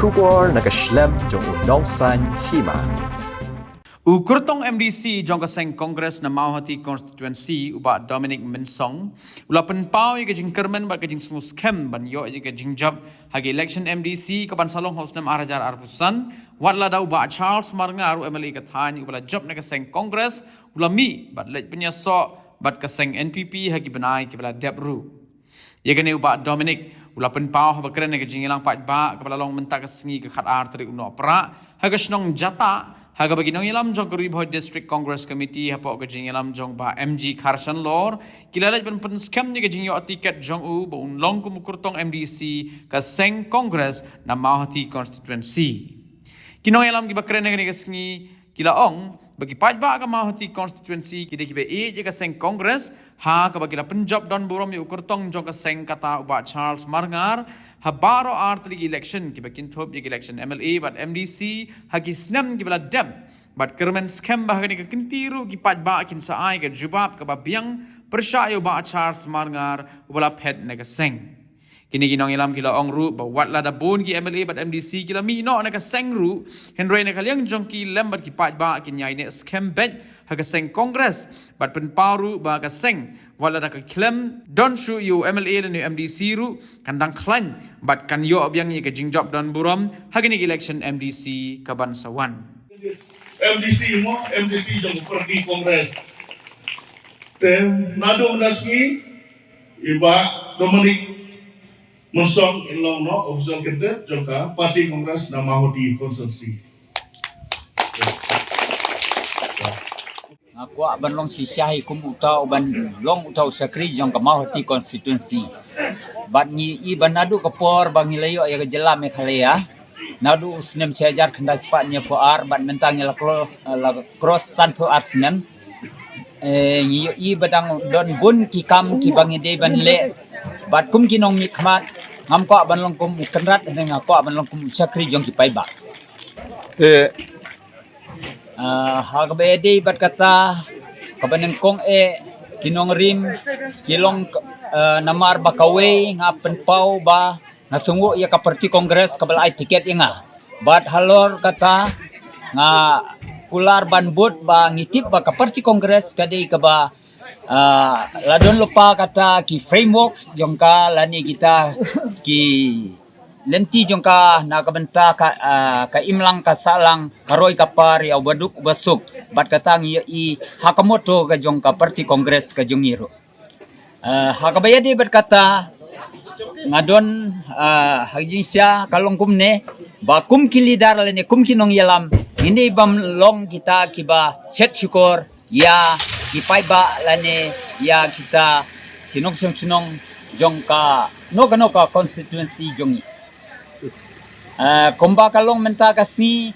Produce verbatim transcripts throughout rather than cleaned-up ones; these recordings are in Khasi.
Khubor na ka shlem jong u Nongsaiñ Hima. U kyrtong M D C jong ka seng Congress na Mawhati Constituency, u Bah Dominic Mynsong, u la pynpaw ïa ka jingkyrmen bad ka jingsngewskhem ban ïoh ïa ka jingjop ha ka election M D C ka ban sa long ha u snem ar hajar arphew san, wat lada u Bah Charles Marngar, u M L A ka thaiñ, u ba la jop na ka seng Congress, u la mih bad leit pynïasoh bad ka seng N P P ha ki bnai ki ba la dep ruh. Ïa kane u Bah Dominic u la pynpaw haba kren ha ka jingïalang paidbah ka ba la long mynta ka sngi ka khatar tarik u Nohprah ha ka shnong Jatah, ha kaba ki nongïalam jong ka Ri Bhoi District Congress Committee hapoh ka jingïalam jong Bah M G Kharshanlor ki la leit ban pynskhem ïa ka jingïoh tiket jong u ba un long kum u kyrtong M D C ka seng Congress na Mawhati Constituency. Ki nongïalam ki ba kren ha kane ka sngi ki la ong ba ki paidbah ka Mawhati Constituency ki dei ki ba ïeit ïa ka seng Congress, ha kaba ki la pynjop don burom ïa u kyrtong jong ka seng, kata u Bah Charles Marngar, ha baroh ar tylli ki election ki ba kynthup ïa ka election M L A bad M D C ha ki snem ki ba la dep. Bad kyrmen skhem ba ha kane ka kynti ruh ki paidbah kin sa ai ka jubab ka ba biang pyrshah ïa u Bah Charles Marngar u ba la phet na ka seng. Kine ki nongïalam ki la ong ruh ba wat lada bun ki M L A bad M D C ki la mih noh na ka seng ruh, hynrei na ka liang jong ki lem bad ki paidbah kin ïai neh skhem beit ha ka seng Congress, bad pynpaw ruh ba ka seng, wat lada ka khlem don shuh ïa u M L A lane u M D C ruh, kan dang khlaiñ bad kan ïoh biang ïa ka jingjop don burom ha kane ka election M D C ka ban sa wan. M D C mo, M D C jong ka party Congress. Te naduh mynta sngi i Bah Dominic Mynsong in long noh official candidate jong ka party Congress na Mawhati Constituency. Nga kwah ban long shisha hi kum uta u ban long uta u shakri jong ka Mawhati Constituency. Bad ngi i ban naduh ka por ba ngi la ïoh ïa ka jylla Meghalaya, naduh u snem shi hajar khyndai spah hynñiewphew ar bad mynta ngi la kro-, la cross sanphew ar snem. Eh, ngi ïohi ba dang don bun ki kam ki ba ngi dei ban leh. Bad kum ki nongmihkhmat, ngam kwah ban long kum u kynrad, hynrei nga kwah ban long kum u shakri jong ki paidbah. Te, ah, ha kaba ïadei bad kata, kaba nyngkong eh, ki nongrim ki long, eh, namar ba kawei nga pynpaw ba nga sngewbha ïa ka party Congress kaba la ai tiket ïa nga. Bad halor kata nga kular ban bud ba ngi tip ba ka party Congress ka dei kaba, ah, la don lypa kata ki frameworks jong ka lane kita ki lynti jong ka na ka bynta ka, ah, ka imlang ka sahlang, ka roi ka par ïa u baduk u basuk. Bad kata ngi ïohi ha ka motto ka jong ka party Congress ka jong ngi ruh. Ah, ha kaba ïadei bad kata nga don, ah, ha ka jingshisha ka long kumne ba kum ki leader lane kum ki nongïalam ngin ym long kita kiba shet shukor ïa ki paidbah lane ïa kita ki nongshong shnong jong kano kano ka constituency jong ngi. Ah, kumba ka long mynta ka sngi,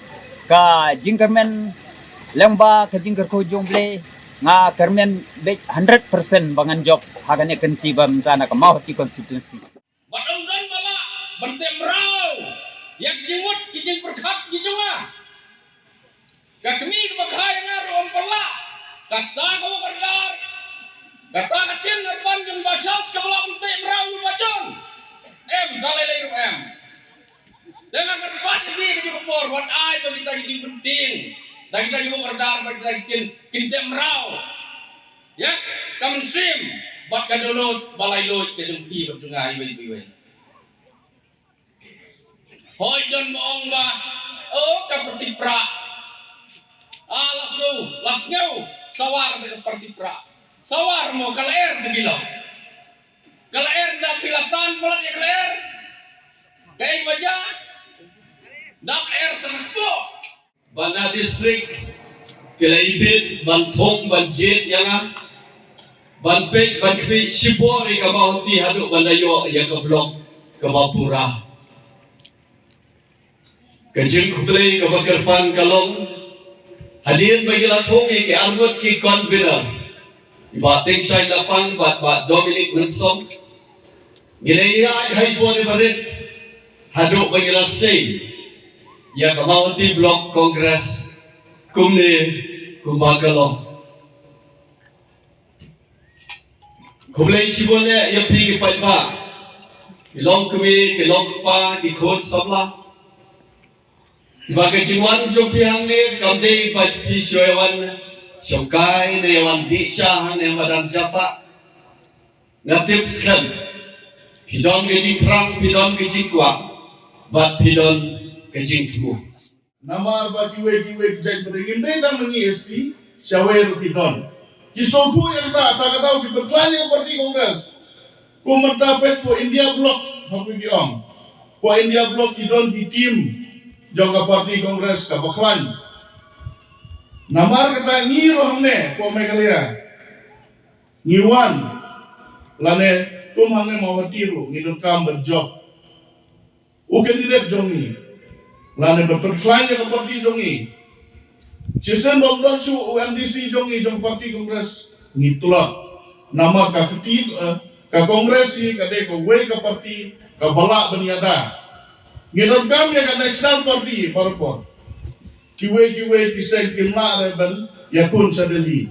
ka jingkyrmen lyngba ka jingkyrkhu jong U Blei, nga kyrmen beit hundred percent ba ngan jop ha kane ka kynti ba mynta na ka Mawhati constituency. Bad ym don ba lah ban teh mraw ïa ki jingmut ki jingpyrkhat ki jong nga. Ka kmie kaba kha ïa nga ruh ym pat lah. Kata ka wok kardar, kata ka ktien kyrpang jong Bah Charles kaba lah ban teh mraw ïa u Bah John. Em, da lei lei ruh em. Te nga kyrpad ïa phi ka juh ka por, wat ai ba kita ki jingpyntieng da kita ki wok kardar, ba kita ki ktien, kin teh mraw ïa ka mynsiem bad ka dohnud ba laitluid ka jong phi bad jong nga iwei pa iwei. Hooid, don ba ong ba, oh, ka party prah. Ah, la sngew, la sngew, sawar da ka party prah. Sawar mo, ka lyer te ki long. Ka lyer da phi la tan palat ïa ka lyer. Kaei ba jia? Da ka lyer sa kpoh. Ba na district ki la ibit ban thung ban jied ïa nga, ban peit ban khmih shipor ïa ka Mawhati haduh ban da ïoh ïa ka block kaba pura. Ka jingkhublei kaba kyrpang ka long, hadien ba ngi la thung ïa ki arngut ki convener, i Bah Tengshaiñ Lapang bad Bah Dominic Mynsong, ngi la ïaid ha i bor i barit haduh ba ngi la sei ïa ka Mawhati Block Congress kumne kumba ka long. Khublei shibun eh ïa phi ki paidbah, ki longkmie, ki longkpa, ki khun samla. Ba ka jingwan jong phi hangne kam dei ba phi shu ïa wan shongkai ne ïa wan dih sha hangne madan Jatah. Nga tip skhem phi don ka jingthrang, phi don ka jingkwah bad phi don ka jingthmu. Namar ba kiwei kiwei ki jait bynriew, ngim dei tang ma ngi S T, shawei ruh ki don. Ki sngewthuh ïa kata, ta ka daw ki pynkhlaiñ ïa ka party Congress. Kum mynta peit ko India Bloc, ha phi ki ong. Ko India Bloc ki don ki team jong ka party Congress kaba khlaiñ. Namar kata ngi ruh hangne ko Meghalaya ngi wan, lane kum hangne Mawhati ruh ngi donkam ban jop u candidate jong ngi, lane ban pynkhlaiñ ïa ka party jong ngi. Shisien bym don shuh u M D C jong ngi jong party Congress, ngi tlot. Namar ka kti, eh, ka Congress hi ka dei kawei ka party kaba lah ban ïada. Ngi donkam ïa ka National Party baroh por. Kiwei kiwei ki seng kim lah re ban ïakhun sha Delhi.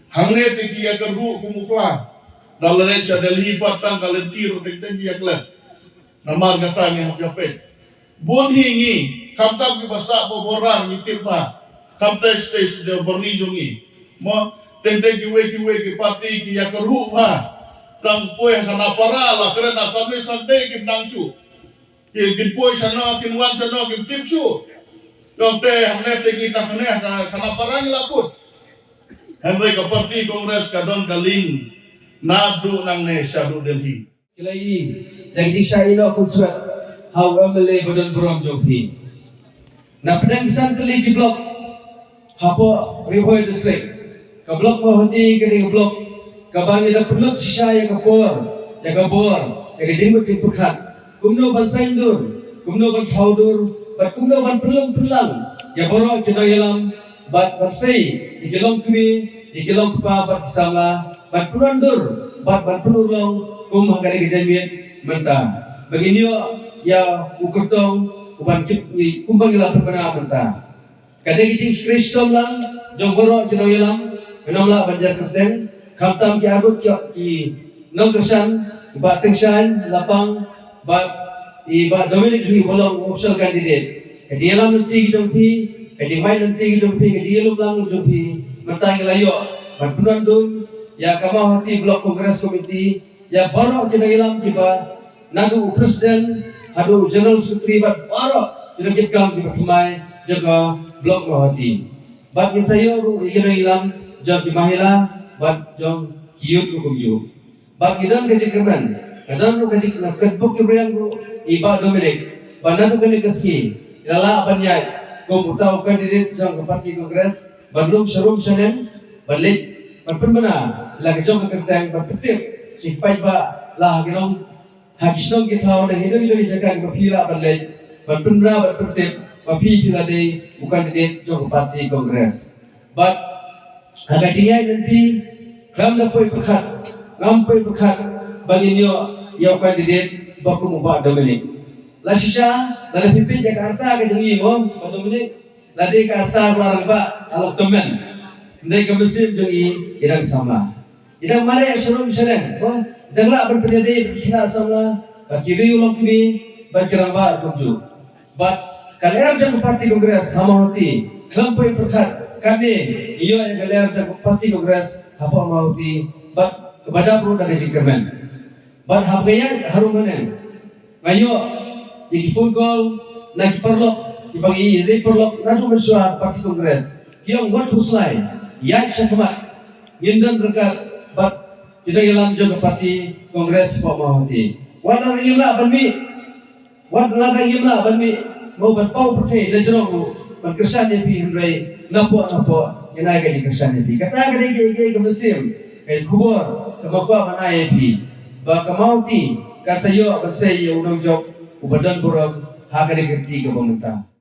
Hangne te ki ïakyrhuh kum u kla. Da la leit sha Delhi pat tang ka lynti ruh teng teng ki ïaklet. Namar kata ngi hap ïa peit. Bun hi ngi, khamtam kiba sah border ngi tip bha. Khamtam state de border jong ngi. Mo, teng teng kiwei kiwei ki party ki ïakyrhuh bha. Tang poi ha Khanapara la kren Assamese Sunday kim nang shuh. Ki, kin poi shano, kin wan shano, kim tip shuh. Jong te hangne te ngi tang hangne ha Khanapara ngi la put. Hynrei ka party Congress ka don ka link naduh nangne shaduh Delhi. Ki la ïohi da ki jingshah ïehnoh khunswet ha u M L A ba don burom jong phi. Na pdeng ki san tylli ki block hapoh Ri Bhoi District, ka block Mawhati ka dei ka block kaba ngi da pynlut shisha ïa ka por, ïa ka bor, ïa ka jingmut jingpyrkhat. Kumno ban saiñdur, kumno ban thaw dur, bad kumno ban pynlong pynlang ïa baroh ki nongïalam, bad ban sei ïa ki longkmie, ïa ki longkpa bad ki samla, ban pynwandur bad ban pynurlong kum ha kane ka janmiet mynta. Ba ngin ïoh ïa u kyrtong uban kit ngi kumba ngi la pynbna mynta. Ka dei ka jingshakri shitom lang jong baroh ki nongïalam, ngin ym lah ban jar kyrteng, khamtam ki arngut ki, ki nongkyrshan, Bah Tyngshaiñ Lapang, bad i Bah Dominic hi uba long official candidate. Ka jingïalam lynti ki jong phi, ka jingmai lynti ki jong phi, ka jingïalum lang jong phi, mynta ngi la ïoh ban pynwandur ïa ka Mawhati Block Congress Committee, ïa baroh ki nongïalam kiba naduh u president haduh u general secretary bad baroh ki nongkitkam kiba thymmai jong ka block Mawhati. Bad ngin sa ïoh ruh ïa ki nongïalam jong ki mahila bad jong ki youth ruh kumjuh. Bad ngi don ka jingkyrmen, ka don ruh ka jing, ka bok ki briew ruh i Bah Dominic ba naduh kane ka sngi i la lah ban ïaid kum uta u candidate jong ka party Congress ban rung sharum shaneng, ban leit ban pynbna la ka jong ka kyrteng, ban pyntip sha ki paidbah la ha ki nong ha ki shnong ki thaw, na hi nong hi nong hi jaka kiba phi lah ban leit ban pynbna ban pyntip ba phi phi la dei u candidate jong ka party Congress. Bad ha ka jingïaid lynti, khlem da poi pyrkhat, ngam poi pyrkhat ba ngin ïoh ïa u candidate ba kum u Bah Dominic. La shisha lada phi peit ïa ka rta ka jong ngi mo Bah Dominic, la dei ka rta ba rangbah, la lok tymmen. Hynrei ka mynsiem jong ngi i dang samla. I dang mareh sharum shaneng, mo, i dang lah ban pynïadei bad ki khynnah samla bad ki riew longkmie bad ki rangbah ruh kumjuh. Bad ka lyer jong ka party Congress ha Mawhati, khlem poi pyrkhat, katne ngi ïoh ïa ka lyer jong ka party Congress hapoh Mawhati bad kaba dap ruh da ka jingkyrmen. Bad haba nga ïaid harum haneng, nga ïoh ïa ki phone call na ki paralok kiba ngi ïadei paralok naduh mynshuwa party Congress. Ki ong wat khuslai, ïaid shakhmat, ngin don ryngkat bad ki nongïalam jong ka party Congress hapoh Mawhati. Wat lada ngim lah ban mih, wat lada ngim lah ban mih, mo, ban paw pyrthei na jrong ruh ban kyrshan ïa phi, hynrei napoh napoh ngin ai ka jingkyrshan ïa phi. Kata ka dei ka, ka, ka mynsiem, ka khubor kaba nga kwah ban ai ïa phi, ba ka Mawhati kan sa ïoh ban sei ïa u nongjop uba don burom ha kane ka kti kaba mynta.